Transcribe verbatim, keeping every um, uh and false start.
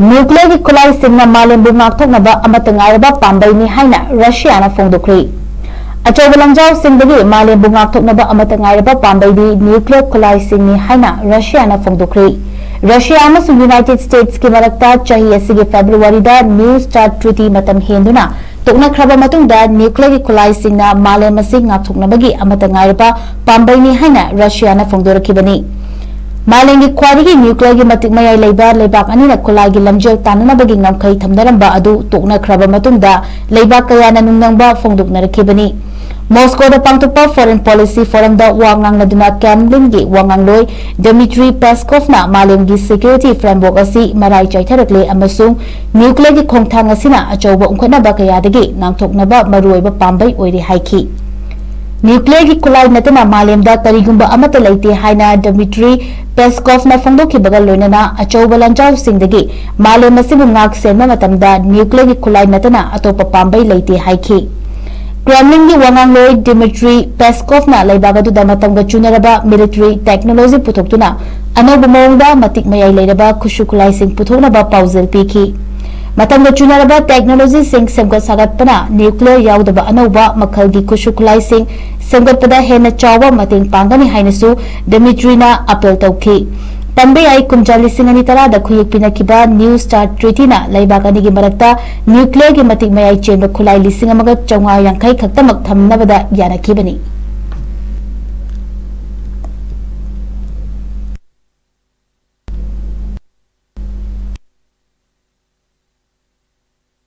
ꯅ꯭ꯌꯨꯀ꯭ꯂꯤꯌꯔꯒꯤ ꯈꯨꯠꯂꯥꯏꯁꯤꯡꯅ ꯃꯥꯂꯦꯝꯕꯨ ꯉꯥꯛꯊꯣꯛꯅꯕ ꯑꯃꯠꯇ ꯉꯥꯏꯔꯕ ꯄꯥꯝꯕꯩꯅꯤ ꯍꯥꯏꯅ ꯔꯁꯤꯌꯥꯅ ꯐꯣꯡꯗꯣꯛꯈ꯭ꯔꯦ꯫ ꯑꯆꯧꯕ ꯂꯥꯟꯖꯥꯎꯁꯤꯡꯗꯒꯤ ꯃꯥꯂꯦꯝꯕꯨ ꯉꯥꯛꯊꯣꯛꯅꯕ ꯑꯃꯠꯇ ꯉꯥꯏꯔꯕ ꯄꯥꯝꯕꯩꯗꯤ ꯅ꯭ꯌꯨꯀ꯭ꯂꯤꯌꯔ ꯈꯨꯠꯂꯥꯏꯁꯤꯡꯅꯤ ꯍꯥꯏꯅ ꯔꯁꯤꯌꯥꯅ ꯐꯣꯡꯗꯣꯛꯈ꯭ꯔꯦ꯫ ꯔꯁꯤꯌꯥ ꯑꯃꯁꯨꯡ ꯌꯨꯅꯥꯏꯇꯦꯗ ꯁ꯭ꯇꯦꯠꯁꯀꯤ ꯃꯔꯛꯇ ꯆꯍꯤ ꯑꯁꯤꯒꯤ ꯐꯦꯕ꯭ꯔꯨꯋꯥꯔꯤꯗ ꯅ꯭ꯌꯨ ꯁ꯭ꯇꯥꯔꯠ ꯇ꯭ꯔꯤꯇꯤ ꯃꯇꯝ ꯍꯦꯟꯗꯨꯅ ꯇꯣꯛꯅꯈ꯭ꯔꯕ ꯃꯇꯨꯡꯗ ꯅ꯭ꯌꯨꯀ꯭ꯂꯤꯌꯔꯒꯤ ꯈꯨꯠꯂꯥꯏꯁꯤꯡꯅ ꯃꯥꯂꯦꯝ ꯑꯁꯤ ꯉꯥꯛꯊꯣꯛꯅꯕꯒꯤ ꯑꯃꯠꯇ ꯉꯥꯏꯔꯕ ꯄꯥꯝꯕꯩꯅꯤ ꯍꯥꯏꯅ ꯔꯁꯤꯌꯥꯅ ꯐꯣꯡꯗꯣꯔꯛꯈꯤꯕꯅꯤ꯫ ꯃꯥꯂꯦꯝꯒꯤ ꯈ꯭ꯋꯥꯏꯗꯒꯤ ꯅ꯭ꯌꯨꯀ꯭ꯂꯤꯌꯔꯒꯤ ꯃꯇꯤꯛ ꯃꯌꯥꯏ ꯂꯩꯕ ꯂꯩꯕꯥꯛ ꯑꯅꯤꯅ ꯈꯨꯠꯂꯥꯏꯒꯤ ꯂꯝꯖꯦꯜ ꯇꯥꯟꯅꯅꯕꯒꯤ ꯉꯝꯈꯩ ꯊꯝꯅꯔꯝꯕ ꯑꯗꯨ ꯇꯣꯛꯅꯈ꯭ꯔꯕ ꯃꯇꯨꯡꯗ ꯂꯩꯕꯥꯛ ꯀꯌꯥꯅ ꯅꯨꯡꯅꯪꯕ ꯐꯣꯡꯗꯣꯛꯅꯔꯛꯈꯤꯕꯅꯤ꯫ ꯃꯣꯁꯀꯣꯗ ꯄꯥꯡꯊꯣꯛꯄ ꯐꯣꯔꯦꯟ ꯄꯣꯂꯤꯁꯤ ꯐꯣꯔꯝꯗ ꯋꯥ ꯉꯥꯡꯅꯗꯨꯅ ꯀ꯭ꯔꯦꯝꯂꯤꯟꯒꯤ ꯋꯥꯉꯥꯡꯂꯣꯏ ꯗꯤꯃꯤꯇ꯭ꯔꯤ ꯄꯦꯁꯀꯣꯚꯅ ꯃꯥꯂꯦꯝꯒꯤ ꯁꯦꯀ꯭ꯌꯨꯔꯤꯇꯤ ꯐ꯭ꯔꯦꯝꯋꯔꯛ ꯑꯁꯤ ꯃꯔꯥꯏ ꯆꯥꯏꯊꯔꯛꯂꯦ ꯑꯃꯁꯨꯡ ꯅ꯭ꯌꯨꯀ꯭ꯂꯤꯌꯔꯒꯤ ꯈꯣꯡꯊꯥꯡ ꯑꯁꯤꯅ ꯑꯆꯧꯕ ꯎꯪꯈꯠꯅꯕ ꯀꯌꯥꯗꯒꯤ ꯉꯥꯛꯊꯣꯛꯅꯕ ꯃꯔꯨꯑꯣꯏꯕ ꯄꯥꯝꯕꯩ ꯑꯣꯏꯔꯦ ꯍꯥꯏꯈꯤ꯫ ꯅ꯭ꯌꯨꯀ꯭ꯂꯤꯌꯔꯒꯤ ꯈꯨꯠꯂꯥꯏ ꯅꯠꯇꯅ ꯃꯥꯂꯦꯝꯗ ꯀꯔꯤꯒꯨꯝꯕ ꯑꯃꯠꯇ ꯂꯩꯇꯦ ꯍꯥꯏꯅ ꯗꯤꯃꯤꯇ꯭ꯔꯤ ꯄꯦꯁꯀꯣꯚꯅ ꯐꯣꯡꯗꯣꯛꯈꯤꯕꯒ ꯂꯣꯏꯅꯅ ꯑꯆꯧꯕ ꯂꯥꯟꯖꯥꯎꯁꯤꯡꯗꯒꯤ ꯃꯥꯂꯦꯝ ꯑꯁꯤꯕꯨ ꯉꯥꯛ ꯁꯦꯟꯕ ꯃꯇꯝꯗ ꯅ꯭ꯌꯨꯀ꯭ꯂꯤꯌꯔꯒꯤ ꯈꯨꯠꯂꯥꯏ ꯅꯠꯇꯅ ꯑꯇꯣꯞꯄ ꯄꯥꯝꯕꯩ ꯂꯩꯇꯦ ꯍꯥꯏꯈꯤ꯫ ꯀ꯭ꯔꯦꯝꯂꯤꯟꯒꯤ ꯋꯥꯉꯥꯡꯂꯣꯏ ꯗꯤꯃꯤꯇ꯭ꯔꯤ ꯄꯦꯁꯀꯣꯚꯅ ꯂꯩꯕꯥꯛ ꯑꯗꯨꯗ ꯃꯇꯝꯒ ꯆꯨꯅꯔꯕ ꯃꯤꯂꯤꯇꯔꯤ ꯇꯦꯛꯅꯣꯂꯣꯖꯤ ꯄꯨꯊꯣꯛꯇꯨꯅ ꯑꯅꯧꯕ ꯃꯑꯣꯡꯗ ꯃꯇꯤꯛ ꯃꯌꯥꯏ ꯂꯩꯔꯕ ꯈꯨꯠꯁꯨ ꯈꯨꯠꯂꯥꯏꯁꯤꯡ ꯄꯨꯊꯣꯛꯅꯕ ꯄꯥꯎꯖꯦꯜ ꯄꯤꯈꯤ꯫ ꯃꯇꯝꯒ ꯆꯨꯅꯔꯕ ꯇꯦꯛꯅꯣꯂꯣꯖꯤꯁꯤꯡ ꯁꯦꯝꯒꯠ ꯁꯥꯒꯠꯄꯅ ꯅ꯭ꯌꯨꯀ꯭ꯂꯤꯌꯔ ꯌꯥꯎꯗꯕ ꯑꯅꯧꯕ ꯃꯈꯜꯒꯤ ꯈꯨꯠꯁꯨ ꯈꯨꯠꯂꯥꯏꯁꯤꯡ ꯁꯦꯝꯒꯠꯄꯗ ꯍꯦꯟꯅ ꯆꯥꯎꯕ ꯃꯇꯦꯡ ꯄꯥꯡꯒꯅꯤ ꯍꯥꯏꯅꯁꯨ ꯗꯤꯃꯤꯇ꯭ꯔꯤꯅ ꯑꯄꯤꯜ ꯇꯧꯈꯤ꯫ ꯄꯟꯕ ꯌꯥꯏ, ꯀꯨꯝꯖꯥ ꯂꯤꯁꯤꯡ ꯑꯅꯤ ꯇꯔꯥꯗ ꯈꯨꯌꯦꯛ ꯄꯤꯅꯈꯤꯕ ꯅ꯭ꯌꯨ ꯁ꯭ꯇꯥꯔꯠ ꯇ꯭ꯔꯤꯇꯤꯅ ꯂꯩꯕꯥꯛ ꯑꯅꯤꯒꯤ ꯃꯔꯛꯇ ꯅ꯭ꯌꯨꯀ꯭ꯂꯤꯌꯔꯒꯤ ꯃꯇꯤꯛ ꯃꯌꯥꯏ ꯆꯦꯟꯕ ꯈꯨꯠꯂꯥꯏ ꯂꯤꯁꯤꯡ ꯑꯃꯒ ꯆꯥꯝꯃꯉꯥ ꯌꯥꯡꯈꯩ ꯈꯛꯇꯃꯛ ꯊꯝꯅꯕꯗ ꯌꯥꯅꯈꯤꯕꯅꯤ꯫